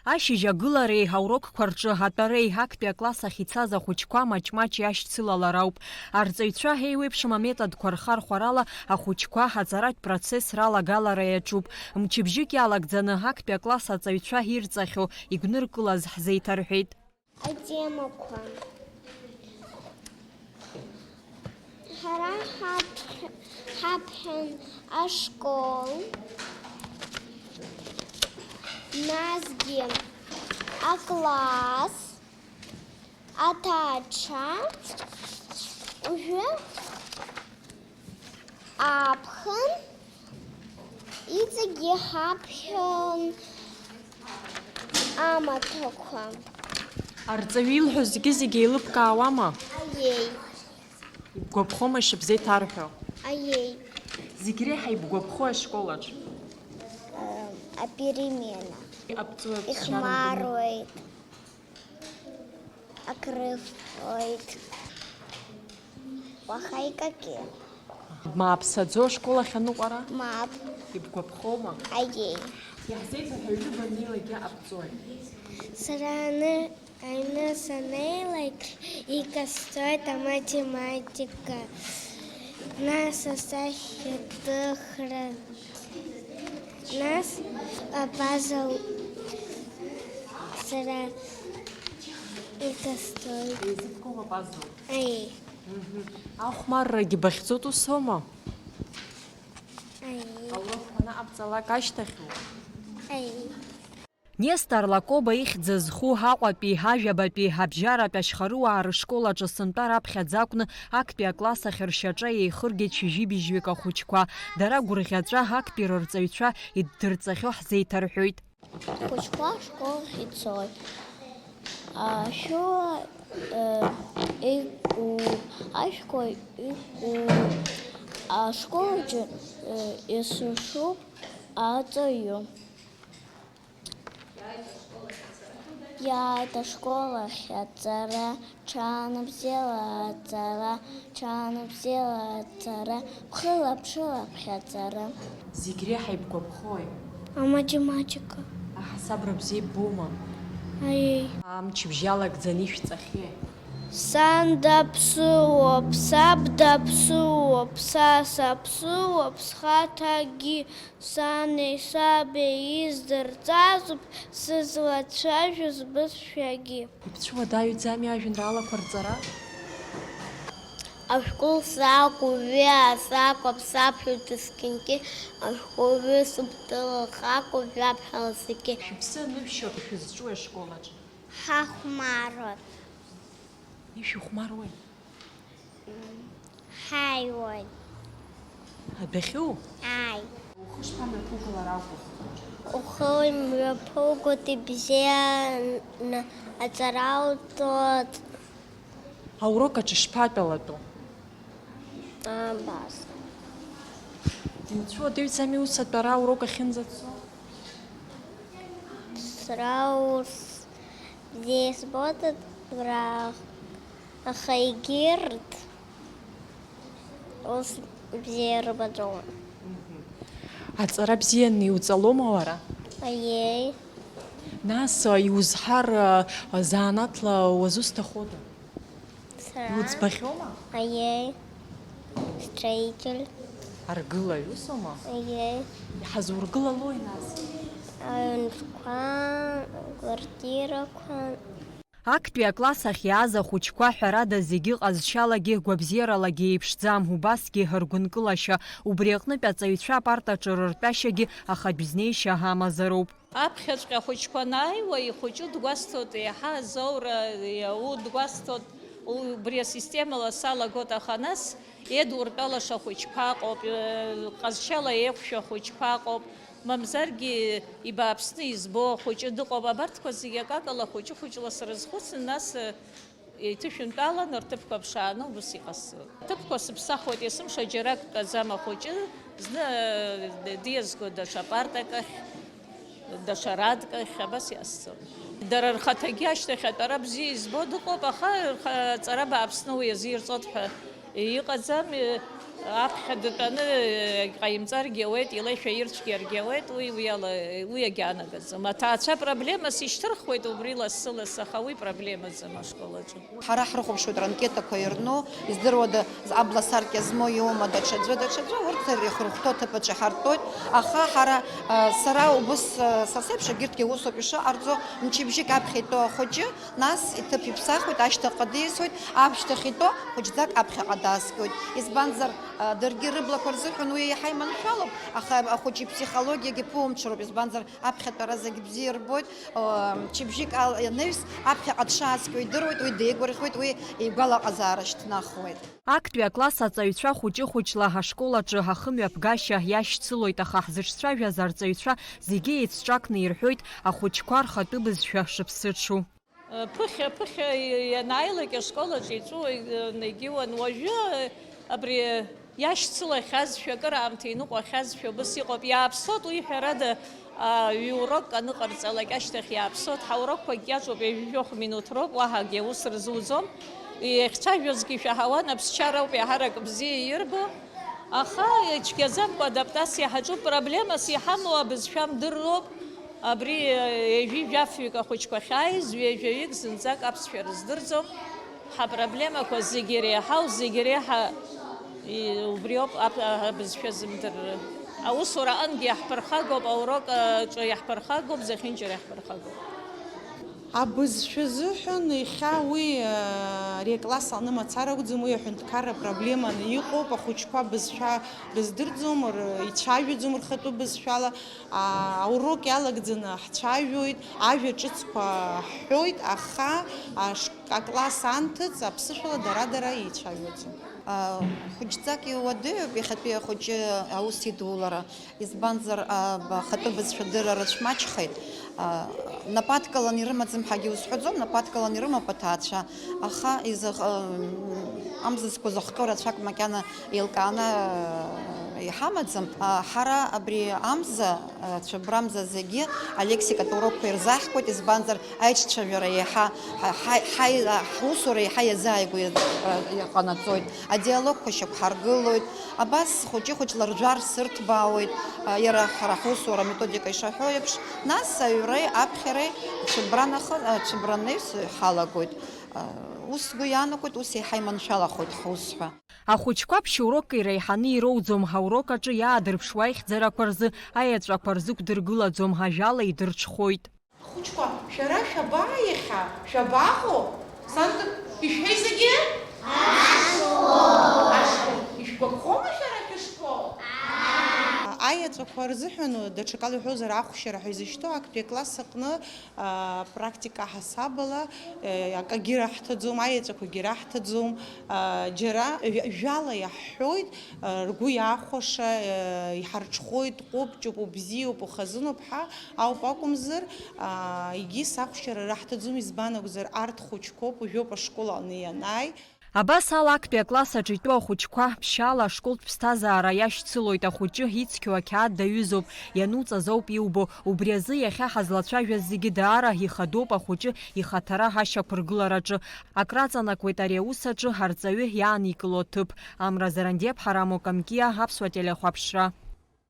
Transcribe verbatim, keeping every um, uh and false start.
Ашьыжь агылареи аурокқәа рҿы атәареи актәи акласс ахь ицаз ахәыҷқәа маҷ-маҷ иашьцылалар ауп. Арҵаҩцәа еиуеиԥшым аметодқәа рхархәарала ахәыҷқәа аҵаратә процесс ралагалара иаҿуп. Мчыбжьык иалагӡаны актәи акласс аҵаҩцәа ирҵахьоу игәныркылаз ҳзеиҭарҳәеит. Атемақәа. Ҳара ҳаԥхь-, ҳаԥхьан ашкол, насгьы акласс, аҭаацәа, уажәы аԥхын, иҵегьы ҳаԥхьон амаҭәақәа. Арҵаҩы илҳәо зегьы-зегьы еилыбкаауама? Аиеи. Ибгәаԥхома ишыбзеиҭарҳәо? Аиеи. Зегь реиҳа ибгәаԥхо ашкол аҿы? Э, аперемена. Иҟабҵои аԥсшьара? Ихәмаруеит. Акрыфоит. Уаха икаки. Мааԥсаӡо ашкол ахь аныҟәара? Мап. Ибгәаԥхома? Аиеи. Иаҳзеиҭаҳәа аҩны баннеилакгьы иҟабҵои? Сара аны, аҩны саннеилак, иҟасҵоит аматематика, нас асахьаҭыхра. Нас апазл сара икасҵоит. Еизыбгоума апазл? Аиеи. Мгм. Ахәмаррагьы бахьӡоит, усоума? Аиеи. Аурокқәа анаҟабҵалак ашьҭахьоу? Аиеи. Нестор Лакоба ихьӡ зху Аҟәатәи, Ажәабатәи, Абжьаратәи ашьхарыуаа рышкол аҿы сынтәа раԥхьаӡа акәны актәи акласс ахь ршьаҿа еихыргеит шәыжьи быжьҩык ахәыҷқәа. Дара гәырӷьаҵәа актәи рырҵаҩцәа иддырҵахьоу ҳзеиҭарҳәоит. Ахәыҷқәа ашкол ахь ицоит. Ашәуа, э, икуп, ашәқәа икуп. Ашкол аҿы, э, исыршуп аҵаҩы. Иааит ашкол ахь аҵара, ҽаанбзиала аҵара, ҽаанбзиала аҵара, ԥхыла-ԥшыла аԥхьаҵара. Зегь реиҳа ибгәаԥхои? Аматематика. Аҳасабра бзиа иббома? Аиеи. Амчыбжь иалагӡаны ишәҵахьеи? Сан даԥсыуоуп, саб даԥсыуоуп, са саԥсыуоуп, схаҭагьы. Сани саби издырҵазоуп сызлацәажәоз бызшәагьы. Ибцәуадаҩӡами ажәеинраалақәа рҵара? Ашәҟәы сакәу, ҩы асакәу, аԥсаԥшәырҭа зқьынтәи ашәҟәы, ҩы сыԥҭала хакәу, жәаԥхьала зегьы. Шәыԥсы анышәшьо шәызҿуи ашкол аҿы? Ҳахәмаруан. Ишәыхәмаруеи? Ҳаиуеит. Адәахьу? Ааи. Ухы шԥамҩаԥугалар акәу? Ухы имҩаԥугоит ибзианы аҵара уҵоит. Аурок аҿы шԥатәалатәу? Абас. Иуцәуадаҩӡами ус атәара аурок ахьынӡацо? Сара ус бзиа избоит атәара, аха егьырҭ ус бзиа рымаӡоума. Аҵара бзианы иуҵалома уара? Аиеи. Нас, а, иузҳар, а, занааҭла уазусҭахода? Сара? Иуӡбахьоума? Аиеи. Строитель. Аргылаҩ усоума? Аиеи. Иҳазургылалои нас? Аҩнқәа, квартирақәа. Актәи акласс ахь иааз ахәыҷқәа, ҳәарада, зегьы ҟазшьалагьы гәабзиаралагьы еиԥшӡам, убасгьы ргәынкылашьа. Убри аҟнытә аҵаҩцәа апартаҿы рыртәашьагьы ахатә знеишьа амазароуп. Аԥхьаҵәҟьа ахәыҷқәа анааиуа, ихәыҷы дгәасҭоит, еиҳа азоура иауу дгәасҭоит, убри асистемала салагоит, аха нас еидуртәалаша ахәыҷқәа ыҟоуп, ҟазшьала еиқәшәо ахәыҷқәа ыҟоуп, мамзаргьы ибааԥсны избо ахәыҷы дыҟоуп, абарҭқәа зегьы акакала хәыҷы-хәыҷла срызхәыцын, нас Иҭышәынтәалан, рҭыԥқәа ԥшааны убас иҟасҵоит. Аҭыԥқәа сыԥсахуеит, есымша џьарак дтәаӡам ахәыҷы, зны, э, диазго даҽа партак ахь, даҽа радк ахь, абас иҟасҵоит. Дара рхаҭагьы ашьҭахь атәара бзиа избо дыҟоуп, аха рха-, аҵара бааԥсны уи азирҵоит ҳәа иҟаӡам, э, Аԥхьа дтәаны, э, ҟаимҵаргьы ауеит, илеишәа ирцәгьаргьы ауеит, уи, уи ала, уи агьаанагаӡом. Аҭаацәа проблемас ишьҭырхуеит убри лассы-лассы, аха уи проблемаӡам ашкол аҿы. Ҳара ҳрыхәаԥшуеит ранкетақәа ирну, издыруада, абласаркьа змоу иоума, даҽаӡәы, даҽаӡәы, урҭ ирхырхәҭоу аҭыԥ аҿы иҳартәоит, аха ҳара, а, сара убыс, а, са сеиԥш егьырҭгьы усоуп ишыҟарҵо, мчыбжьык аԥхьа итәоу ахәыҷы, нас иҭыԥ иԥсахуеит, ашьҭахьҟа дисуеит, ашьҭахь итәоу хәыҷӡак аԥхьаҟа дааскьоит. Избанзар, а, даргьы рыблақәа рзыҳәан уи еиҳа иманшәалоуп, аха ахәыҷы иԥсихологиагьы ԥумҽроуп, избанзар, аԥхьатәара зегь бзиа рбоит, а, мчыбжьык ал-, анаҩс аԥхьаҟа дшааскьо идыруеит, уи деигәырӷьоит, уи игәалаҟазаара шьҭнахуеит. Актәи акласс аҵаҩцәа хәыҷы-хәыҷла ҳашкол аҿы ҳахымҩаԥгашьа иашьцылоит, аха ҳзыҿцәажәаз арҵаҩцәа зегьы еицҿакны ирҳәоит ахәыҷқәа рхатәы бызшәа шыԥсыҽу. Ԥыхьа, ԥыхьа ианааилак ашкол аҿы иҵәыуан, егьиуан. Уажәы абри иашьцылахьазшәа, акыраамҭа иныҟәахьазшәа убыс иҟоуп. Иааԥсоит уи, ҳәарада, а, ҩ-урокк аныҟарҵалак ашьҭахь иааԥсоит. Ҳаурокқәагь иаҿуп, ҩажәи жәохә минуҭ роуп, уаҳагьы аус рзуӡом. Иахьцәажәозгьы шәаҳауан, аԥсшьара ауп иаҳарак бзиа ирбо. Аха ицәгьаӡамкәа адаптациа ҳаҿуп, проблемас иҳамоу абызшәа мдыруоуп. Абри, э, ҩажәи жәафҩык ахәыҷқәа ахьааиз, ҩажәаҩык зынӡак аԥсшәа рыздырӡом. Ҳапроблемақәа зегьы иреиҳау, зегьы реиҳа и-, убриоуп ап-, а-, абызшәа зымдырры. Аусура аҟынгьы иаҳԥырхагоуп, аурок аҿы иаҳԥырхагоуп, зехьынџьара иаҳԥырхагоуп. Абызшәа азыҳәан иахьа уи, а, ари акласс аҟны мацара акәӡам, уи аҳәынҭқарра проблеманы иҟоуп, ахәыҷқәа бызшәа рыздырӡом, р-, ицәажәаӡом рхатәы бызшәала, а, аурок иалагӡаны ҳцәажәоит, ажәа ҿыцқәа ҳҳәоит, аха, а, ш-, акласс анҭыҵ аԥсышәала дара-дара еицәажәаӡом. А, хәыҷӡак иуадаҩуп иахьатәи ахәыҷы аус идулара. Избанзар, а, б-, ахатәы бызшәа дырра рыцәмаҷхеит. А, нападкалан ирымаӡам ҳәагьы узҳәаӡом, нападкалан ирымоуп аҭаацәа. Аха изых-, ам, амзызқәа зыхҟьо рацәак макьана еилкааны, а, иҳамаӡам. А, ҳара абри амза, а, цәыббрамза зегьы алексикатә урокқәа ирзаҳкуеит, избанзар, аиҿцәажәара еиҳа ҳа-, ҳа-, ҳаи-, а, ҳусура еиҳа иазааигәа, а, иҟанаҵоит. Адиалогқәа шьақәҳаргылоит. Абас хәыҷы-хәыҷла ржәар сырҭбаауеит, а, иара ҳара ҳусура аметодика ишаҳәо еиԥш, нас аҩреи аԥхьареи цәыббра нахы-, а, цәыббра анаҩс ҳалагоит. А, ус сгәы иаанагоит, ус еиҳа иманшәалахоит ҳус ҳәа. Ахәыҷқәа ԥшьурокк иреиҳаны ироуӡом, ҳаурок аҿы иаадырԥшуа аихьӡарақәа рзы аеҵәақәа рзықәдыргылаӡом, ажәала идырҽхәоит. Ахәыҷқәа, шәара шәабаа иахьа, шәабаҟоу? Сан ишәҳәеи зегьы? Ашәҟәы! Ишәгәаԥхома шәара шәышԥоу? Аеҵәақәа рзыҳәан, даҽакала иҳәозар, ахәшьара ҳәа изышьҭоу актәи акласс аҟны, а, практика ҳасабала, э, акагьы раҳҭаӡом, аеҵәақәагьы раҳҭаӡом, а, џьара жә-, жәала иаҳҳәоит, а, ргәы иахәаша, э, иҳарҽхәоит, ҟәыбҷуп, убзиоуп, ухазыноуп ҳәа ауп акәымзар, аа, егьыс ахәшьара раҳҭаӡом, избан акәзар, арҭ хәыҷқәоуп, уажәоуп ашкол аҟны ианааи. Абас ала актәи акласс аҿы итәоу ахәыҷқәа ԥшьаала ашколтә ԥсҭазаара иашьцылоит, ахәыҷы ицқьоу ақьаад даҩызоуп, иануҵаз ауп иубо, убри азы иахьа ҳазлацәажәаз зегьы даара ихадоуп ахәыҷы ихаҭара ҳашьақәыргылараҿы. Акраҵанакуеит ари аус аҿы арҵаҩы иааникыло аҭыԥ. Амра Зарандиаԥҳа, Рамо Камкиа, Аԥсуа телехәаԥшра.